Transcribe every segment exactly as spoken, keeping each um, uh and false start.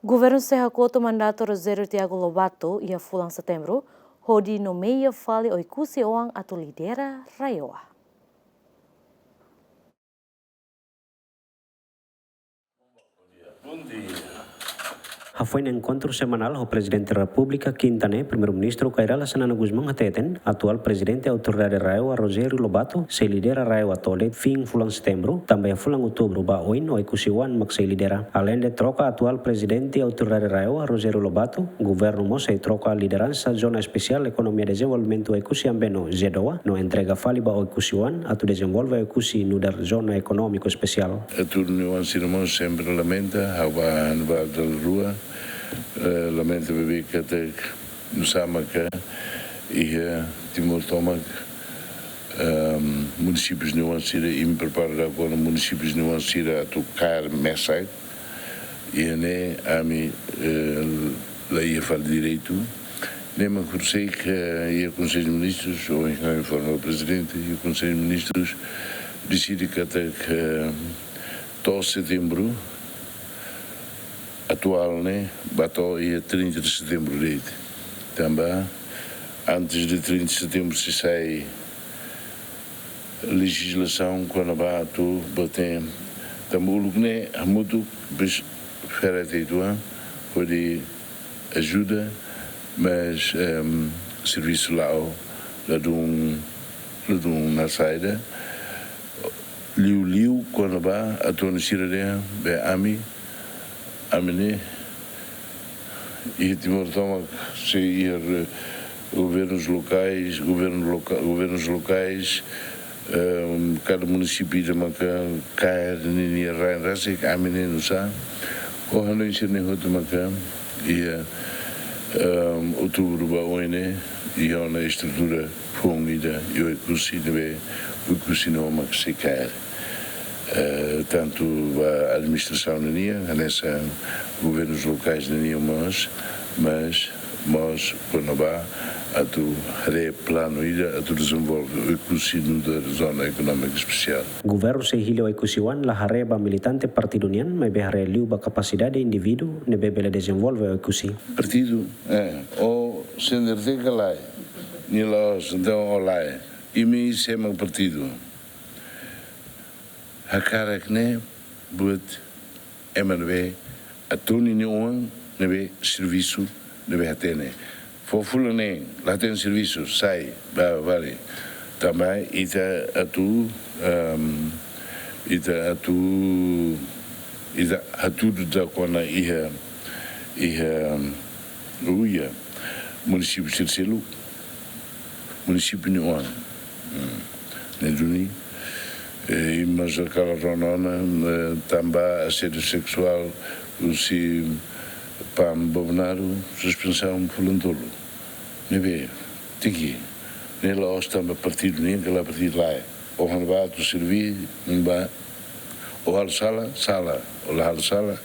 Governu sei hakotu mandatu Rogério Tiago Lobato iha fulan Setembru, hodi nomeia fali Oekusi oan atu lidera RAEOA. Hafoin enkontru semanál ho Prezidente Repúblika, Kinta ne'e, Primeiru-Ministru Kay Rala Xanana Gusmão hateten, atuál Prezidente Autoridade RAEOA, Rogério Lobato, sei lidera RAEOA to'o de'it fin fulan Setembru, tanba iha fulan Outubru ba oin Oekusi oan mak sei lidera. Aleinde troka atuál Prezidente Autoridade RAEOA, Rogério Lobato, Governu mós sei troka lideransa Zona Espesiál Ekonomia Dezenvolvimentu Oekusi Ambeno, ZEEDOA, no entrega fali ba Oekusi oan atu dezenvolve Oekusi nu'udar Zona Ekonómiku Espesiál. Atu nu'udar sira mós sempre lamenta, ha'u ba han ba dala rua, eh, lamenta beibeik katak nusá maka iha Timor tomak, ehm, munisípiu ninian sira, imi prepara dada kona-ba munisípiu ninian sira atu kaer mesak, iha ne'e ami, eh, la iha fali direitu. Ne'e mak horiseik iha Konsellu Ministrus, ohin informa Prezidente, iha Konsellu Ministrus deside katak to'o Setembru atuál ne'e ba to'o iha trinta de Setembru de'it. Tanba antes de trinta de Setembru sei sai lejizlasaun kona-ba atu baten. Tanba uluk ne'e hamutuk bis fera teituan hodi ajuda, mas, ehm, servisu la'o, ladún, ladún na saida. Liuliu kona-ba atu nu'udar sira dehan, be ami, ami ne'e iha Timor tomak sei iha re-, governus lokais, governu loka-, governus lokais, ehm, kada munisípiu ida maka kaer ninia rain rasik, ami ne'e nusá. Ho hanoin sira-ne'e hotu maka iha, ehm, Outubru ba oin ne'e, iha ona estrutura foun ida iha Oekusi ne'ebé Oekusi no mak sei kaer. Eh, tantu ba administrasaun ninian, hanesan governus lokais ninian mós, mas mós kona-ba atu haree planu ida atu dezenvolve Oekusi nu'udar Zona Ekonómika Espesiál. Governu sei hili Oekusi oan la haree ba militante partidu nian, maibé haree liu ba kapasidade indivíduu ne'ebé bele dezenvolve Oekusi. Partidu, eh, o sender te kalai, ni la o sender o lai, imi sé mak partidu. Hakarak ne'e buat ema ne'ebé atu ninia oan ne'ebé servisu ne'ebé hatene. Fó fulan neen, la hatene servisu, sai, ba, vale. Tanba ita atu, ehm, ita atu, ita atu dada kona iha, iha, uia, munisípiu sira seluk. Munisípiu nia oan. Hmm. Ne'e duni, eh, i mós hakarak rona ona, eh, tanba asédiu seksuál, husi Pam Bobonaro, suspensaun fulan tolu. Ne'ebé, tiki, ne'e la'ós tanba partidu nian, ka lae partidu lae. O han ba atu servi, ba, o halo sala, sala, o la halo sala,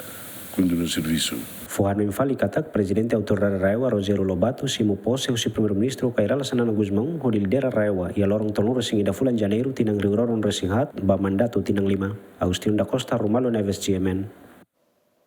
kontinua servisu. Fó hanoin fali katak Prezidente Autoridade RAEOA, Rogério Lobato, simu pose husi Primeiru-Ministru Kay Rala Xanana Gusmão hodi lidera RAEOA iha loron tolunulu-resin-ida fulan Janeiru tinan rihun rua ruanulu-resin-haat ba mandatu tinan lima. Agostinho da Costa, Romualdo Neves, G M N.